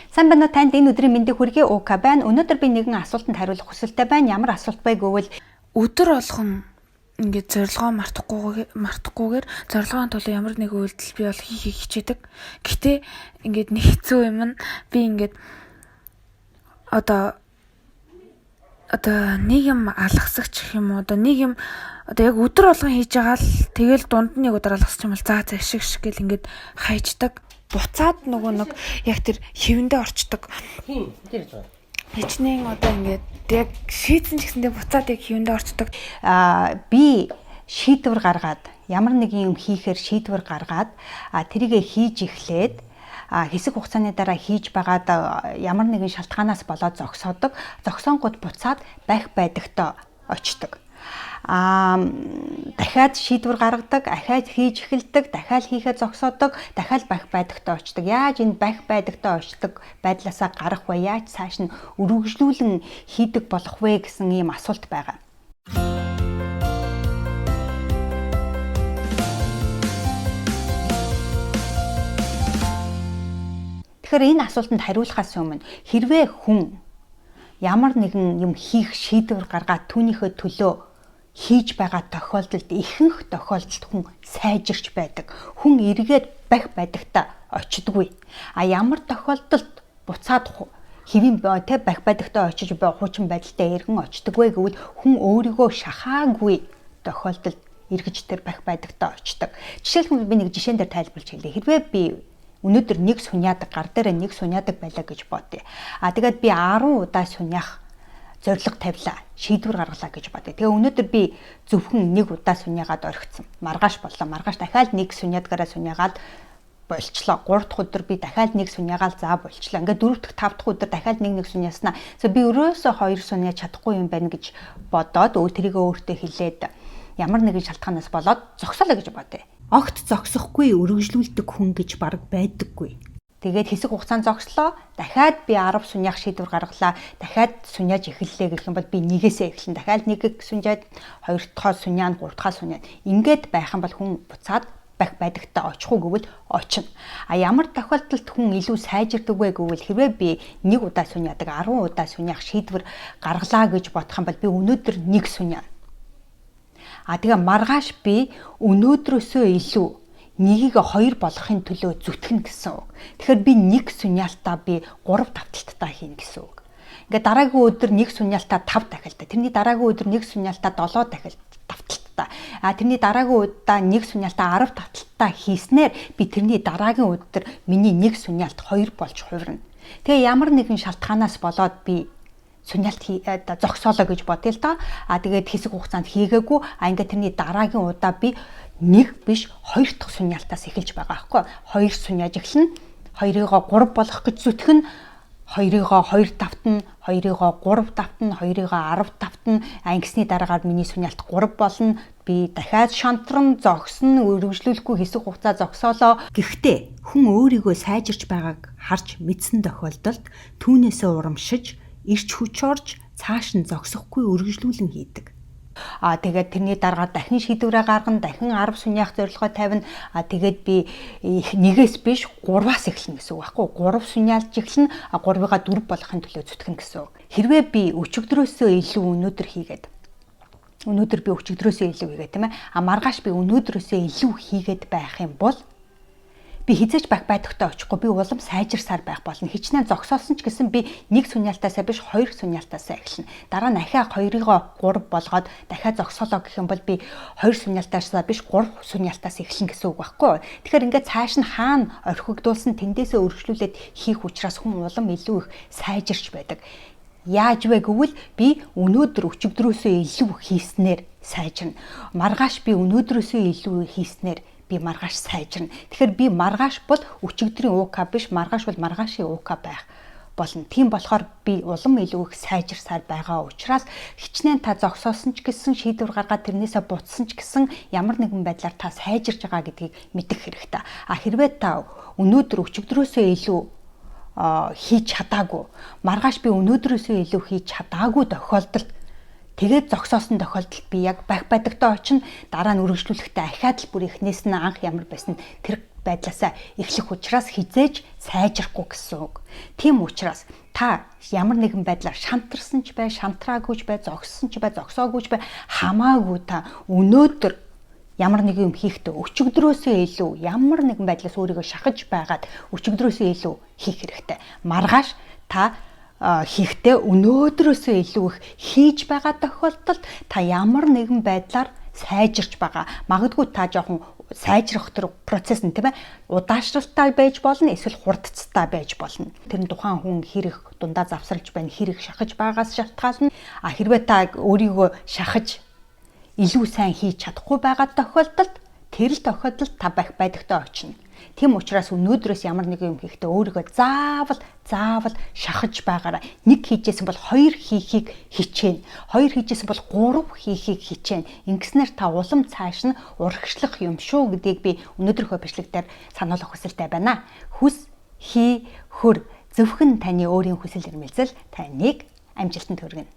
Сайн байна уу, танд энэ өдрийн мэндийг хүргэе. УК байна. Өнөөдөр би нэгэн асуултанд хариулах хүсэлтэй байна. Ямар асуулт вэ гэвэл өдөр болгон ингээд зорилгоо мартахгүйгээр зорилгоон төлөө ямар нэгэн үйлдэл би бол хийхийг хичээдэг. Гэтэ ингээд нэг хэцүү юм нь би ингээд одоо нэг юм алгасагч гэх юм уу, одоо нэг юм одоо яг өдөр болгон хийж байгаа л тэгэл дунд нь нэг өдөр алгасч юм бол за шиг шиг гэл ингээд хайчдаг. Буцаад нөгөө нэг яг тэр хэвэндээ орчдөг. Тийм тэр зөв. Хичнээн одоо ингээд яг шийдсэн ч гэсэндээ буцаад яг хэвэндээ орчдөг. Би шийдвэр гаргаад ямар нэгэн юм хийхээр шийдвэр гаргаад тэрийгэ хийж эхлээд хэсэг хугацааны дараа хийж байгаад ямар нэгэн шалтгаанаас болоод зогсоодог. Зогсоонгууд буцаад байх байдагтаа очдог. Дахиад шийдвэр гаргадаг, ахаад хийж эхэлдэг, дахиад хийхээ зогсоодог, дахиад бах байдагтаа очдог. Яаж энэ бах байдагтаа очдог байдлаасаа гарах вэ? Яаж цааш нь өргөжлүүлэн хийдэг болох вэ гэсэн ийм асуулт байгаа. Тэгэхээр энэ асуултанд хариулахаас өмнө хэрвээ хүн ямар нэгэн юм хийх шийдвэр гаргаад түүнийхээ төлөө хийж байгаа тохиолдолд ихэнх тохиолдолд хүн сайжирч байдаг. Хүн эргээд бах байдагтаа очдоггүй. А ямар тохиолдолд буцаад хэвийн тэ бах байдагтаа очиж хуучин байдалтай эргэн очдог вэ гэвэл хүн өөрийгөө шахаагүй тохиолдолд эргэж тэр бах байдагтаа очдог. Жишээлбэл би нэг жишээн дээр тайлбарлаж хэлье. Хэрвээ би өнөөдөр нэг суняадаг, гар дээрээ нэг суняадаг байлаа гэж бодъё. А тэгээд би 10 удаа суняах зорилго тавилаа, шийдвэр гаргалаа гэж бодъё. Тэгээ өнөөдөр би зөвхөн нэг удаа суняагаад орхицсан. Маргааш боллоо. Маргааш дахиад нэг суняадгаараа суняагаад болчлоо. 3 дахь өдөр би дахиад нэг суняагаал заа болчлоо. Ингээд 4 дахь 5 дахь өдөр дахиад нэг суняаснаа. Би өрөөсөө 2 суняа чадахгүй юм байна гэж бодоод тэрийгээ өөртөө хэлээд ямар нэгэн шалтгаанаас болоод зогсоолоо гэж бодъё. Огт зогсохгүй өргөжлүүлдэг хүн гэж бараг байдаггүй. Тэгээд хэсэг хугацаанд зогслоо. Дахиад би 10 суняах шийдвэр гаргалаа. Дахиад суняаж эхэллээ гэх юм бол би нэгээсээ эхэлнэ. Дахиад нэгийг сунжаад 2 дахь суняана, 3 дахь суняана. Ингээд байх юм бол хүн буцаад бах байдагтаа очих уу гэвэл очино. А ямар тохиолдолд хүн илүү сайжирдаг вэ гэвэл хэрвээ би нэг удаа суняадаг 10 удаа суняах шийдвэр гаргалаа гэж бодох юм бол би өнөөдөр нэг суняана. А тэгээ маргааш би өнөөдрөөсөө илүү нэгийг 2 болгохын төлөө зүтгэнэ гэсэн үг. Тэгэхээр би нэг суняалтаа би 3 давталттай хийнэ гэсэн үг. Ингээд дараагийн өдөр нэг суняалтаа 5 дахилтаа. Тэрний дараагийн өдөр нэг суняалтаа 7 дахилт давталттай. А тэрний дараагийн удаа нэг суняалтаа 10 давталттай хийснээр би тэрний дараагийн өдөр миний нэг суняалт 2 болж хувирна. Тэгээ ямар нэгэн шалтгаанаас болоод би суняалт зогсоолоо гэж бодъё л доо. А тэгээд хэсэг хугацаанд хийгээгүй. А ингээд тэрний дараагийн удаа би нэг биш 2 дахь суняалтаас эхэлж байгаа байхгүй. 2 суняаж эхэлнэ. 2-ыг 3 болгох гэж зүтгэн. 2-ыг 2 давтна, 2-ыг 3 давтна, 2-ыг 10 давтна. А ингэсний дараагаар миний суняалт 3 болно. Би дахиад шантран зогсно, өргөжлүүлэхгүй хэсэг хугацаа зогсоолоо. Гэхдээ хүн өөрийгөө сайжирч байгааг харж мэдсэн тохиолдолд түүнээсээ урамшиж, эрч хүч орж цааш нь зогсохгүй өргөжлүүлэн хийдэг. А тэгээд тэрний дараагаар дахин шийдвэрээ гаргана, дахин 10 суняах зорилгоо тавина. А тэгээд би нэгээс биш 3-аас эхэлнэ гэсэн үг байхгүй. 3 суняалж эхэлнэ, 3-ыг 4 болгохын төлөө зүтгэнэ гэсэн үг. Хэрвээ би өчигдрөөсөө илүү өнөөдөр хийгээд, өнөөдөр би өчигдрөөсөө илүү хийгээд тийм ээ. А маргааш би өнөөдрөөсөө илүү хийгээд байх юм бол би хизээч бах байдагтаа очихгүй, би улам сайжирсаар байх болно. Хичнээн зогсоосон ч гэсэн би нэг суняалтаасаа биш 2 суняалтаасаа эхэлнэ. Дараа нь ахиа 2-ыг 3 болгоод дахиад зогсоолоо гэх юм бол би 2 суняалтаасаа биш 3 суняалтаас эхэлнэ гэсэн үг байхгүй. Тэгэхээр ингээд цааш нь хаана орхигдуулсан тэндээсээ өргөжлүүлээд хийх учраас хүн улам илүү их сайжирч байдаг. Яаж вэ гэвэл би өнөөдөр өчигдрөөсөө илүү хийснээр сайжирна. Маргааш би өнөөдрөөсөө илүү хийснээр би маргааш сайжирна. Тэгэхээр би маргааш бол өчигдрийн УК биш, маргааш бол маргаашийн УК байх болно. Тийм болохоор би улам илүү их сайжирсаар байгаа учраас хичнээн та зогсоосон ч гэсэн шийдвэр гаргаад тэрнээсээ буцсан ч гэсэн ямар нэгэн байдлаар та сайжирж байгаа гэдгийг мэдэх хэрэгтэй. А хэрвээ та өнөөдөр өчигдрөөсөө илүү хийж чадаагүй, маргааш би өнөөдрөөсөө илүү хийж чадаагүй тохиолдолд тэгээд зогсоосон тохиолдолд би яг бах байдагтаа очино, дараа нь өргөжлүүлэхдээ ахиад л бүр эхнээс нь анх ямар байсан тэр Байдлаасаа эхлэх учраас хизээж сайжрахгүй гэсэн үг. Тийм учраас та ямар нэгэн байдлаар шантарсан ч бай, шантраагүй ч бай, зогссон ч бай, зогсоогүй ч бай, хамаагүй та өнөөдөр ямар нэгэн юм хийхдээ өчигдрөөсөө илүү ямар нэгэн байдлаас өөрийгөө шахаж байгаад өчигдрөөсөө илүү хийх хэрэгтэй. Маргааш та хийхдээ өнөөдрөөсөө илүү их хийж байгаа тохиолдолд та ямар нэгэн байдлаар сайжирч байгаа. Магадгүй та жоохон сайжрах тэр процесс нь, тийм ээ, удаашралтай байж болно, эсвэл хурдцтай байж болно. Тэр нь тухайн хүн хэрэг дундаа завсарлаж байна, хэрэг шахаж байгаас шалтгаална. А хэрвээ та өөрийгөө шахаж илүү сайн хийж чадахгүй байгаа тохиолдолд тэр л тохиолдолд та байх байдагтай очино. Тийм учраас өнөөдрөөс ямар нэгэн юм хийхдээ өөрийгөө заавал заавал шахаж байгаараа. Нэг хийжсэн бол хоёр хийхийг хичээнэ. Хоёр хийжсэн бол гурав хийхийг хичээнэ. Ингэснээр та улам цааш нь урагшлах юм шүү гэдгийг би өнөөдрийнхөө бичлэг дээр сануулах хүсэлтэй байна. Хүс, хий, хөр, зөвхөн таны өөрийн хүсэл эрмэлзэл таныг амжилтанд хүргэнэ.